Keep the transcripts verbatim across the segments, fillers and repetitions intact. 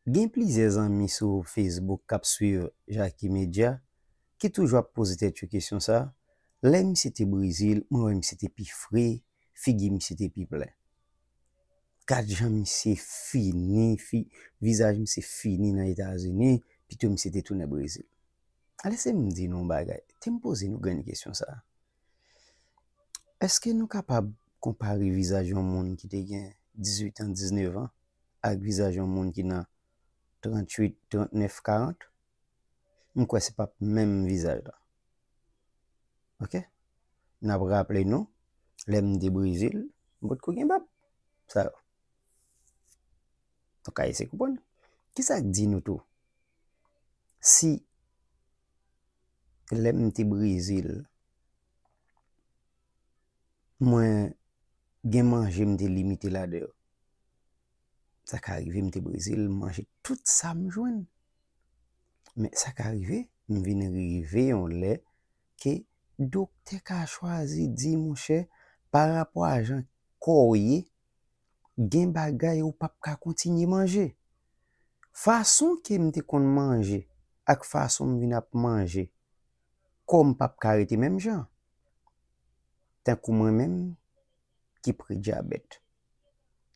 Gen plizyè zanmi sou Facebook k ap swiv Jackie Media ki toujou ap poze tèt yo kesyon sa. Lè misye te Brezil, mwen wè misye te pi fre, figi misye te pi plen. Gad jan misye fini, fi, vizaj misye fini nan Etazini, pito misye te tounen Brezil. Lese m di nou yon bagay. Te m poze nou grenn kesyon sa. Èske nou kapab konpare vizaj yon moun ki te gen dizuit an, diznèf an, ak vizaj yon moun ki nan trantuit, trannèf, karant? M kwè se p ap menm vizaj la. Oke? N ap raple nou, lè m te Brezil, m potko gen bab. Sa yo. Nou ka eseye konprann. Kisa k di nou tou? Si lè m te Brezil, mwen gen manje m te limite ladan yo. Sa ka rive m te Brezil, m manje tout sa m jwenn. Men sa ka rive, m vin rive yon lè ke doktè ka chwazi di, monchè, pa rapò a jan kò w ye, gen bagay ou p ap ka kontinye manje. Fason ke m te konn manje ak fason m vin ap manje, kò m p ap ka rete menm jan. Tankou mwen menm ki pre dyabèt.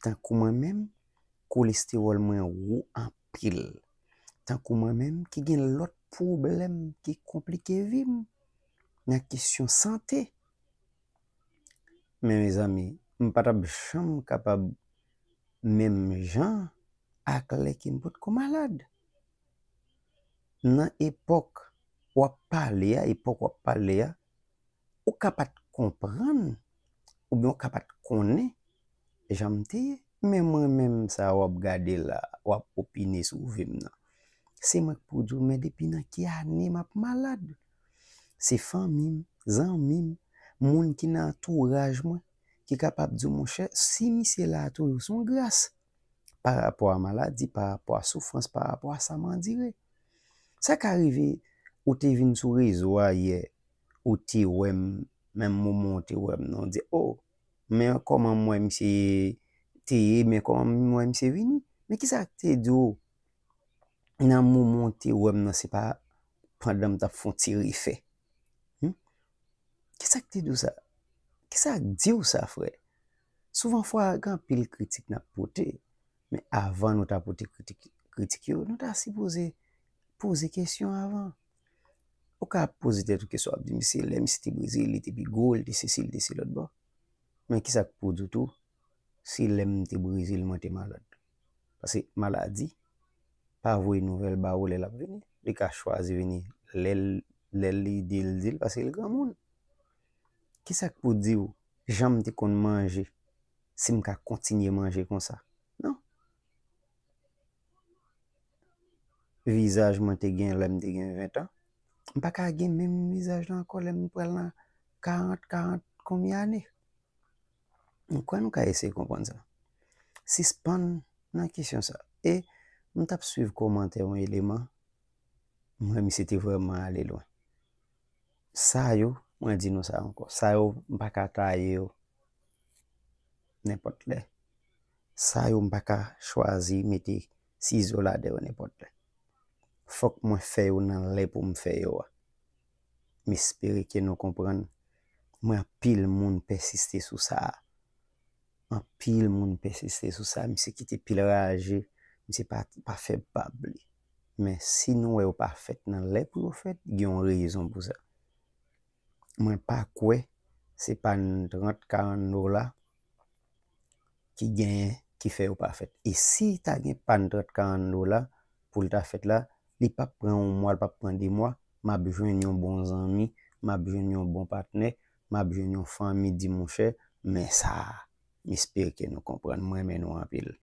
Tankou mwen menm, kolestewòl mwen wo anpil. Tankou mwen menm ki gen lòt pwoblèm ki konplike vi m nan kesyon sante. Men mezanmi, m pa t ap janm kapab menm jan ak lè ke m potko malad. Nan epòk w ap pale a, epòk w ap pale a, ou ka pa t konprann, oubyen ou ka pa t konnen jan m te ye. Men mwen menm sa w ap gade la, w ap opine sou vi m nan. Se mwen k pou di w, men depi nan ki ane m ap malad? Se fanmi m, zanmi m, moun ki nan antouraj mwen, ki kapab di w, monchè, si misye la toujou, se yon gras. Pa rapò a maladi, pa rapò a soufrans, pa rapò a sa m andire. Sa ka rive, ou te vin sou rezo a yè, ou te wè m, menm moman ou te wè m nan, ou di, o, men kòman m wè misye te ye, men kòman m wè misye vini. Men kisa k te di w nan moman ou te wè m nan, se pa pandan m t ap fè yon ti refè? Hmm? Kisa k te di w sa? Kisa k di w sa, frè? Souvan fwa, gen anpil kritik n ap pote, men avan nou ta pote kritik, kritik yo, nou ta sipoze poze kesyon avan. Ou ka poze tèt ou kesyon, w ap di, misye, lè misye te Brezil, li te pi gwo, li te sesi, li te se lòt bò. Men kisa k pou di w tou, si lè m te Brezil, mwen te malad? Paske maladi pa voye nouvèl ba ou lè l ap vini. Li ka chwazi vini lè l, lè li di l di l, paske l granmoun. Kisa k pou di w, jan m te konn manje, si m ka kontinye manje konsa? Non. Vizaj mwen te gen lè m te gen ven an, m pa ka gen menm vizaj la ankò lè m pral nan karant, karant konbyen ane. M kwè nou ka eseye konprann sa. Sispann nan kesyon sa. E m t ap swiv kòmantè yon eleman, m wè misye te vrèman ale lwen. Sa yo, mwen di nou sa ankò, sa yo, m pa ka taye yo nenpòt lè. Sa yo, m pa ka chwazi mete sizo ladan yo nenpòt lè. Fòk mwen fè yo nan lè pou m fè yo a. M espere ke nou konprann. Mwen, anpil moun pèsiste sou sa a. Anpil moun pèsiste sou sa. Misye kite pil raje. Misye pa, pa fè bab li. Men si nou wè yo pa fèt nan lè pou yo fèt, gen yon rezon pou sa. Mwen pa kwè se pa n trant, karant dola ki genyen ki fè yo pa fèt. E si ta gen pa n trant, karant dola pou l ta fèt la, li p ap pran yon mwa, li p ap pran de mwa, m ap jwenn yon bon zanmi, m ap jwenn yon bon patnè, m ap jwenn yon fanmi di, monchè, men sa a. M espere ke nou konprann. M renmen nou anpil.